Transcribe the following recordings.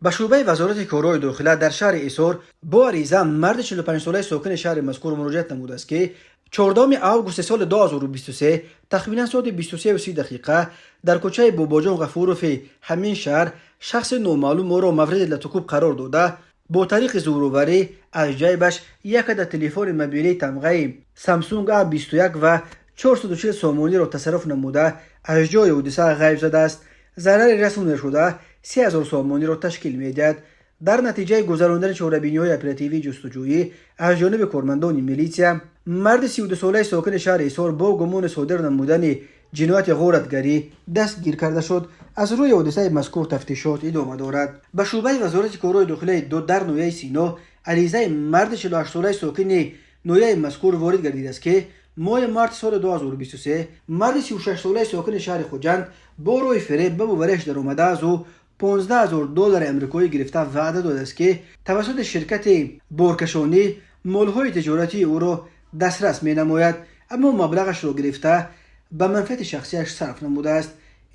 Ба шӯъбаи Вазорати корҳои дохила дар шаҳри Ҳисор бо ариза марди 45-солаи сокини шаҳри мазкур муроҷиат намудааст, ки 14 августи соли 2023 тахминан соати 23:30 дақиқа дар кӯчаи Бобоҷон Ғафурови ҳамин шаҳр шахси номаълум ӯро мавриди латукӯб қарор дода, бо тариқи зӯроварӣ аз ҷайбаш як адад телефони мобилии тамғаи Samsung A21 ва 440 сомониро тасарруф намуда, аз ҷои ҳодиса ғайб задааст. Зарари расондашуда 3000 сомониро ташкил медиҳад. Дар натиҷаи гузарондани чорабиниҳои оперативии ҷустуҷӯӣ аз ҷониби кормандони милитсия марди 32-солаи сокини шаҳри Ҳисор бо гумони содир намудани ҷинояти ғоратгарӣ дастгир карда шуд. Аз рӯи ҳодисаи мазкур тафтишот идома дорад. Ба шӯъбаи Вазорати корҳои дохилаи ду дар ноҳияи Сино аризаи марди 48-солаи сокини ноҳияи мазкур ворид гардидааст, ки моҳи марти соли 2023 марди 36-солаи сокини шаҳри Хуҷанд бо роҳи фиреб ба боварияш даромада, аз ӯ 15 0 доллари амрикоӣ гирифта, ваъда додааст, ки тавассути ширкати боркашонӣ молҳои тиҷоратии ӯро дастрас менамояд, аммо маблағашро гирифта, ба манфиати шахсияш сарф намудааст.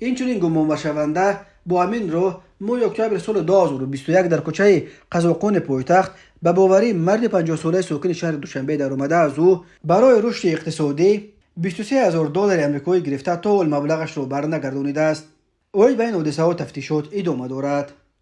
Инчунин гумонбаршаванда бо ҳамин роҳ моҳи октябри соли 2021 дар кӯчаи Қазоқони пойтахт ба боварии марди 50-солаи сокини шаҳри Душанбе даромада, аз ӯ барои рушди иқтисодӣ 23 0 доллари амрикоӣ гирифта, то ҳол маблағашро барнагардонидааст. Оид ба ин ҳодисаҳо тафтишот идома дорад.